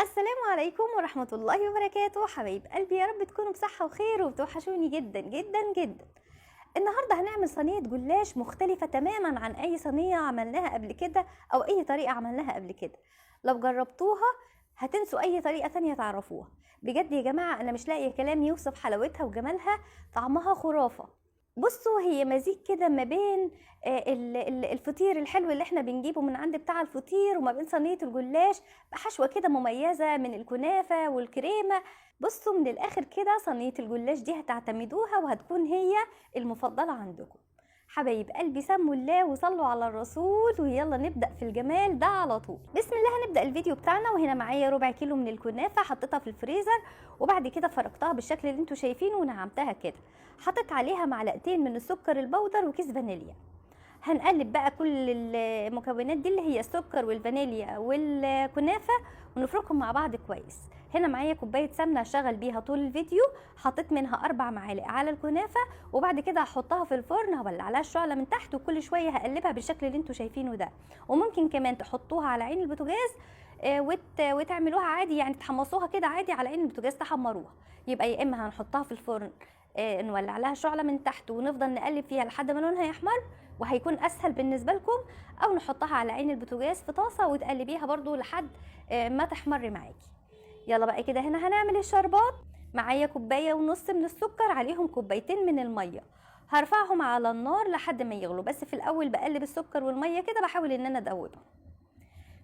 السلام عليكم ورحمة الله وبركاته. حبايب قلبي، يا رب تكونوا بصحة وخير وبتوحشوني جدا جدا جدا. النهاردة هنعمل صينية جلاش مختلفة تماما عن أي صينية عملناها قبل كده أو أي طريقة عملناها قبل كده. لو جربتوها هتنسوا أي طريقة تانية تعرفوها. بجد يا جماعة أنا مش لاقية كلام يوصف حلاوتها وجمالها، طعمها خرافة. بصوا، هي مزيج كده ما بين الفطير الحلو اللي احنا بنجيبه من عند بتاع الفطير وما بين صينية الجلاش بحشوة كده مميزة من الكنافة والكريمة. بصوا من الآخر كده صينية الجلاش دي هتعتمدوها وهتكون هي المفضلة عندكم. حبايب قلبي سموا الله وصلوا على الرسول، ويلا نبدأ في الجمال ده على طول. بسم الله هنبدأ الفيديو بتاعنا. وهنا معايا ربع كيلو من الكنافة حطيتها في الفريزر، وبعد كده فركتها بالشكل اللي انتوا شايفينه ونعمتها كده. حطيت عليها معلقتين من السكر البودر وكيس فانيليا. هنقلب بقى كل المكونات دي اللي هي السكر والفانيليا والكنافة ونفركهم مع بعض كويس. هنا معايا كوباية سمنة هشتغل بيها طول الفيديو، حطيت منها 4 معالق على الكنافة، وبعد كده هحطها في الفرن، هولع لها الشعلة من تحت وكل شوية هقلبها بالشكل اللي انتوا شايفينه ده. وممكن كمان تحطوها على عين البوتاجاز، وتعملوها عادي، يعني تحمصوها كده عادي على عين البوتاجاز تحمروها. يبقى يا اما هنحطها في الفرن، نولع لها شعلة من تحت ونفضل نقلب فيها لحد ما لونها يحمر وهيكون اسهل بالنسبة لكم، او نحطها على عين البوتاجاز في طاسة وتقلبيها برضو لحد ما تحمر معاكي. يلا بقى كده هنا هنعمل الشربات. معايا كوباية ونص من السكر، عليهم كوبايتين من المية، هرفعهم على النار لحد ما يغلوا. بس في الاول بقلب السكر والمية كده، بحاول ان انا ادوبهم.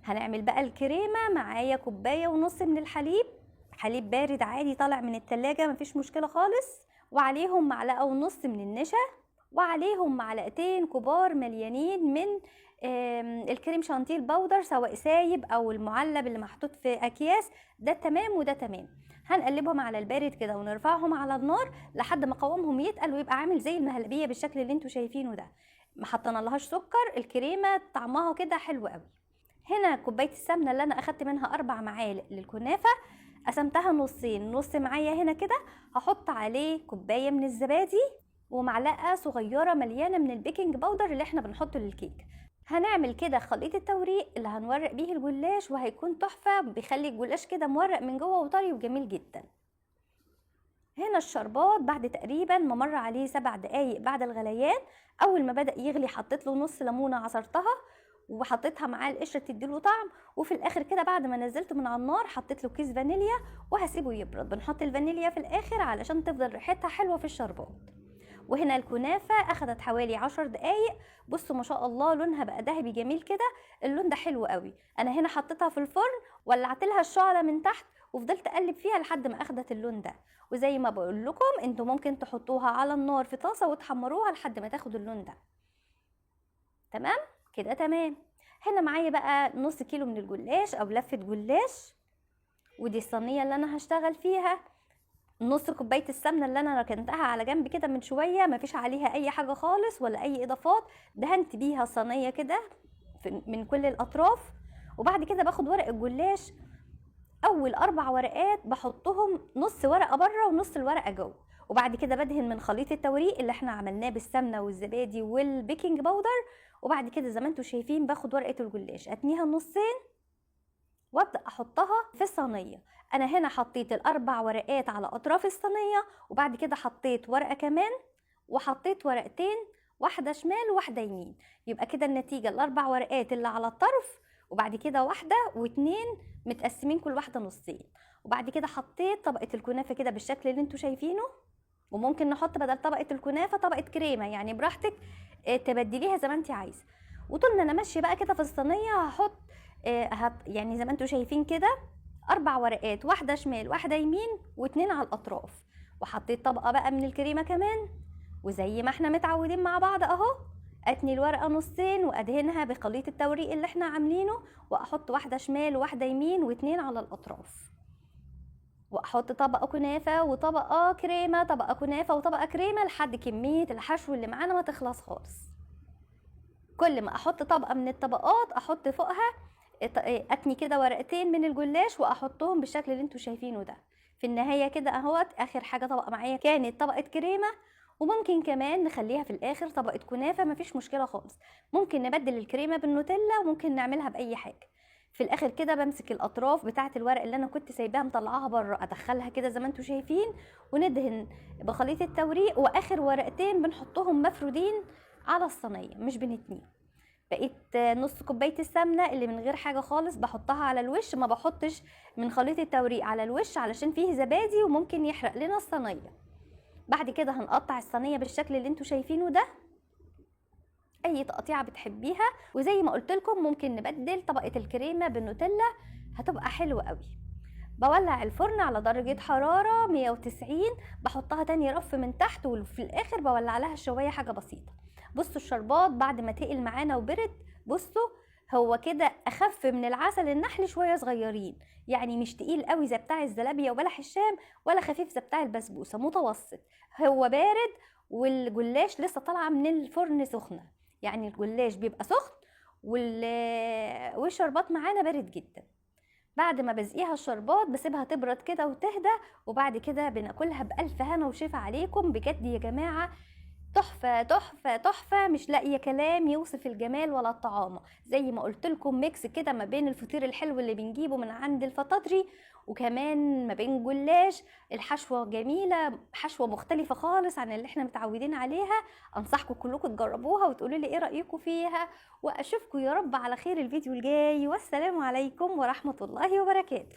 هنعمل بقى الكريمة. معايا كوباية ونص من الحليب، حليب بارد عادي طالع من التلاجة مفيش مشكلة خالص، وعليهم معلقة ونص من النشا، وعليهم معلقتين كبار مليانين من الكريم شانتيه البودر، سواء سايب او المعلب اللي محطوط في اكياس، ده تمام وده تمام. هنقلبهم على البارد كده ونرفعهم على النار لحد ما قوامهم يتقل ويبقى عامل زي المهلبية بالشكل اللي انتوا شايفينه ده. ما حطينا لهاش سكر، الكريمة طعمها كده حلو قوي. هنا كوباية السمنة اللي انا اخدت منها 4 معالق للكنافة قسمتها نصين، نص معايا هنا كده هحط عليه كوباية من الزبادي ومعلقة صغيرة مليانة من البيكنج باودر اللي احنا بنحطه للكيك. هنعمل كده خليط التوريق اللي هنورق بيه الجلاش وهيكون تحفة، بيخلي الجلاش كده مورق من جوه وطري وجميل جدا. هنا الشربات بعد تقريبا ما مر عليه 7 دقايق بعد الغليان، اول ما بدأ يغلي حطيت له نص ليمونة عصرتها وحطيتها معاه القشرة تديله طعم، وفي الاخر كده بعد ما نزلته من على النار حطيت له كيس فانيليا وهسيبه يبرد. بنحط الفانيليا في الاخر علشان تفضل ريحتها حلوة في الشربات. وهنا الكنافة اخدت حوالي 10 دقايق. بصوا ما شاء الله لونها بقى ذهبي جميل كده، اللون ده حلو قوي. انا هنا حطيتها في الفرن، ولعت لها الشعلة من تحت وفضلت اقلب فيها لحد ما اخدت اللون ده. وزي ما بقول لكم انتوا ممكن تحطوها على النار في طاسة وتحمروها لحد ما تاخد اللون ده. تمام كده تمام. هنا معايا بقى نص كيلو من الجلاش او لفة جلاش، ودي الصينية اللي انا هشتغل فيها. نص كوباية السمنة اللي انا ركنتها على جنب كده من شوية مفيش عليها اي حاجة خالص ولا اي اضافات، دهنت بيها الصينية كده من كل الاطراف. وبعد كده باخد ورق الجلاش، اول 4 ورقات بحطهم نص ورقة بره ونص الورقة جوه، وبعد كده بدهن من خليط التوريق اللي احنا عملناه بالسمنة والزبادي والبيكنج باودر. وبعد كده زي ما انتم شايفين باخد ورقة الجلاش اتنيها نصين وابدا احطها في الصينية. انا هنا حطيت ال4 ورقات على اطراف الصينية، وبعد كده حطيت ورقة كمان وحطيت ورقتين، واحدة شمال وواحدة يمين. يبقى كده النتيجة ال4 ورقات اللي على الطرف، وبعد كده واحدة واتنين متقسمين كل واحدة نصين. وبعد كده حطيت طبقه الكنافه كده بالشكل اللي انتوا شايفينه، وممكن نحط بدل طبقه الكنافه طبقه كريمة، يعني براحتك، تبدليها زي ما انت عايزه. وطول ما انا ماشية بقى كده في الصينية هحط، يعني زي ما انتوا شايفين كده 4 ورقات، واحدة شمال واحدة يمين واتنين على الاطراف. وحطيت طبقه بقى من الكريمة كمان، وزي ما احنا متعودين مع بعض اهو اتني الورقة نصين وادهنها بخليط التوريق اللي احنا عاملينه، واحط واحدة شمال وواحدة يمين واتنين على الاطراف، واحط طبقه كنافه وطبقه كريمة، طبقه كنافه وطبقه كريمة، لحد كمية الحشو اللي معانا ما تخلص خالص. كل ما احط طبقه من الطبقات احط فوقها اتني كده ورقتين من الجلاش واحطهم بالشكل اللي انتوا شايفينه ده. في النهاية كده اهوت اخر حاجة طبقه معايا كانت طبقه كريمة، وممكن كمان نخليها في الاخر طبقه كنافه مفيش مشكلة خالص. ممكن نبدل الكريمة بالنوتيلا وممكن نعملها باي حاجة. في الاخر كده بمسك الاطراف بتاعه الورق اللي انا كنت سايباها مطلعاها بره، ادخلها كده زي ما انتم شايفين، وندهن بخليط التوريق، واخر ورقتين بنحطهم مفرودين على الصينية مش بنتنيهم. بقيت نص كوباية السمنة اللي من غير حاجة خالص بحطها على الوش، ما بحطش من خليط التوريق على الوش علشان فيه زبادي وممكن يحرق لنا الصينية. بعد كده هنقطع الصينية بالشكل اللي انتم شايفينه ده، اي تقطيعه بتحبيها. وزي ما قلت لكم ممكن نبدل طبقه الكريمة بالنوتيلا، هتبقى حلوة قوي. بولع الفرن على درجه حرارة 190، بحطها تاني رف من تحت، وفي الاخر بولع لها الشوايه حاجة بسيطة. بصوا الشربات بعد ما تقل معانا وبرد، بصوا هو كده اخف من العسل النحل شوية صغيرين، يعني مش تقيل قوي زي بتاع الزلابيه وبلح الشام، ولا خفيف زي بتاع البسبوسه، متوسط. هو بارد والجلاش لسه طالعه من الفرن سخنة، يعني الجلاش بيبقى سخن والشربات معانا بارد جدا. بعد ما بسقيها الشربات بسيبها تبرد كده وتهدى، وبعد كده بناكلها بألف هنا وشفا عليكم. بجد يا جماعة تحفة تحفة تحفة، مش لاقية كلام يوصف الجمال ولا الطعامة. زي ما قلت لكم mix كده ما بين الفطير الحلو اللي بنجيبه من عند الفطاطري، وكمان ما بين جلاش. الحشوة جميلة، حشوة مختلفة خالص عن اللي احنا متعودين عليها. انصحكم كلكم تجربوها وتقولوا لي ايه رأيكم فيها، واشوفكم يا رب على خير الفيديو الجاي. والسلام عليكم ورحمة الله وبركاته.